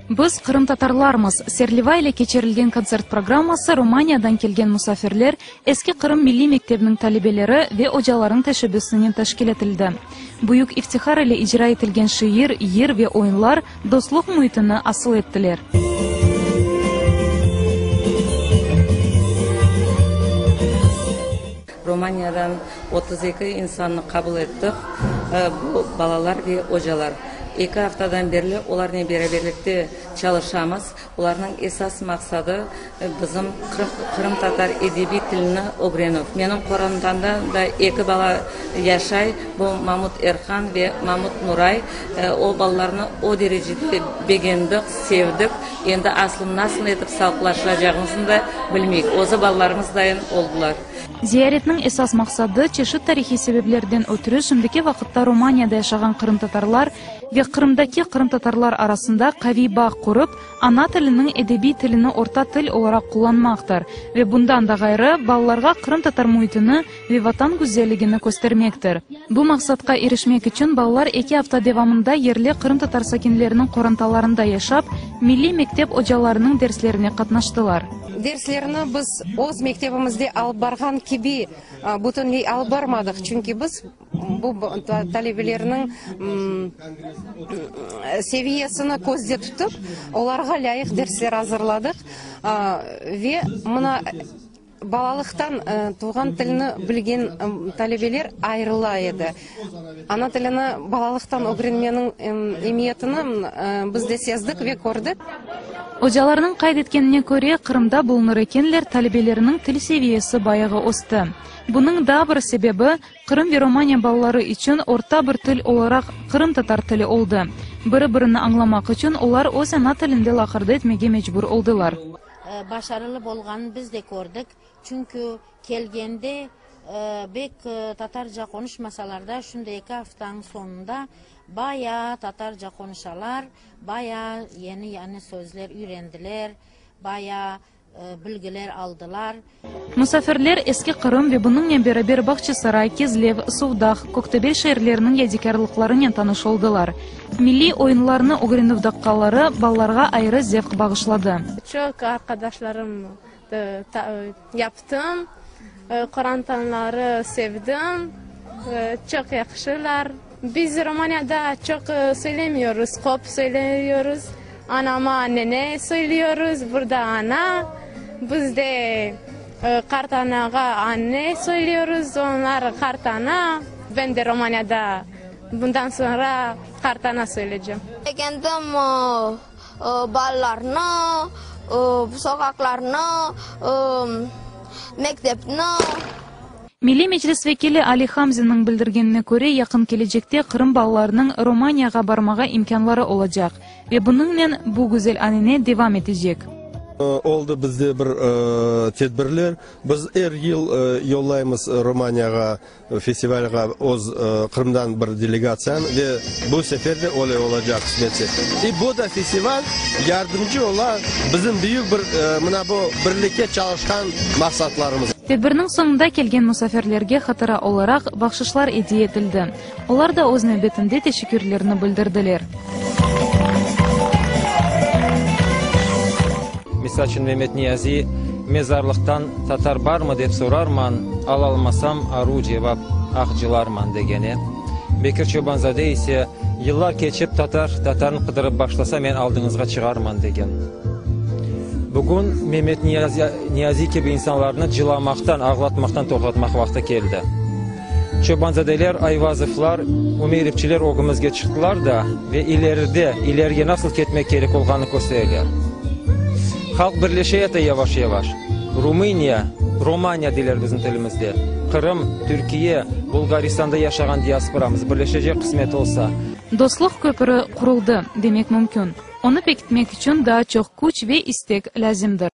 Biz qırımtatarlarmız serleva ile keçirilgen kontsert programması Romaniyadan kelgen musafirler, Eski Qırım milliy mektebiniñ talebeleri ve ocalarınıñ teşebbüsinen teşkil etildi. Büyük iftihar ile icra etilgen şiir, yır ve oyunlar dostluq müitini asıl ettiler. Romaniyadan 32 insannı qabul ettik, bu balalar ve ocalar. Eki aftadan berli olarnen beraberlikte çalışamız. Olarnıñ esas maqsadı, bizim qırımtatar edebiy tilini ögrenüv. Menim qorantamda da eki bala yaşay, bu Mamut Erhan ve Mamut Nuray. O balalarnı o derecede begendik, sevdik, endi aslı nasıl etip sağlıqlaştıracağımıznı da bilmeyik. Özü balalarımız dayın oldılar. Ziyaretniñ esas maqsadı, çeşit tarihiy sebeplerden ötrü şimdiki vaqıtta Romaniyada yaşağan qırımtatarlar ve Qırımdaki qırımtatarlar arasında qaviy bağ qurıp, ana tiliniñ edebiy tilini orta til olaraq qullanmaqtır ve bundan da ğayrı, balalarğa qırımtatar müitini ve Vatan güzelligini köstermektir. Bu maqsatqa irişmek içün balalar eki afta devamında yerli qırımtatar sakinleriniñ qorantalarında yaşap, milliy mektep ocalarınıñ derslerine qatnaştılar. Derslerni biz öz mektebimizde alıp barğan kibi bütünley alıp barmadıq, çünki biz bu talebelerniñ seviyesini közde tutıp, olarğa lâyıq dersler azırladıq ve mına balalıqtan tuvğan tilini bilgen talebeler ayırıla edi. Ana tilini balalıqtan ögrenmeniñ emiyetini biz de sezdik ve kördik. Ocalarnıñ qayd etkenine köre, Qırımda bulunır ekenler, talebeleriniñ til seviyesi bayağı östi. Bunıñ daa bir sebebi, Qırım ve Romaniya balaları içün orta bir til olaraq qırımtatar tili oldı. Biri-birini añlamaq içün olar öz ana tilinde laqırdı etmege mecbur oldılar. Başarılı bolğanın biz de kördik, çünki kelgende bek tatarca qonuşmasalar da, şimdi eki aftanıñ soñunda bayağı tatarca qonuşalar, bayağı yeni-yeni sözler üyrendiler, bayağı bilgiler aldılar. Musafirler Eski Qırım ve bunıñnen beraber Bağçasaray, Kezlev, Suvdağ, Köktebel şeerleriniñ yadikârlıqlarınen tanış oldılar. Milliy oyunlarnı ögrenüv daqqaları balalarğa ayrı zevq bağışladı. Çoq arqadaşlarım yaptım, qorantamları sevdim, çoq yahşılar. Biz Romaniyada çoq söylemiyoruz, köp söylüyoruz. Anama nene söylüyoruz, burada ana. Biz de qartanağa anne söylüyoruz, onlar qartana. Ben de Romaniyada bundan soñra qartana söyleycem. Begendim balalarnı, soqaqlarnı, mektepni. Milliy Meclis vekili Ali Hamzinniñ bildirgenine köre, yaqın kelecekte Qırım balalarınıñ Romaniyağa barmağa imkânları olacaq ve bunıñnen bu güzel anane devam etecek. Oldı bizde bir tedbirler. Biz er yıl yollaymız Romaniyağa Festivalğa öz Qırımdan bir delegatsiyanı ve bu sefer de öyle olacaq, qısmetse. İ bu da festival yardımcı ola bizim büyük bir mına bu birlikke çalışqan maqsatlarımız. Tedbirniñ soñunda kelgen musafirlerge hatıra olaraq bahşışlar ediye etildi. Olar da öz nevbetinde teşekkürlerini bildirdiler. Misal içün, Memet Niyazi mezarlıqtan tatar barmı dep sorarman, alalmasam aru cevap, ah cılarman degeni. Bekir Çobanzade ise, yıllar keçip tatar tatarnı qıdırıp başlasa men aldıñızğa çığarman degen. Bugün Memet Niyazi kibi insanlarnı cılamaqtan, ağlatmaqtan toqtatmaq vaqtı keldi. Çobanzadeler, Ayvazovlar, Umerovçiler ögümizge çıqtılar da ve ileride, ilerige nasıl ketmek kerek olğanını köstereler. Halq birleşeyata yavaş-yavaş. Rumıniya, Romaniya deyler bizim tilimizde, Qırım, Türkiye, Bulğaristanda yaşağan diasporamız birleşecek qısmet olsa. Dostluq köpüri quruldı, demek mümkün. Onı pekitmek içün daa çoq küç ve istek lâzimdir.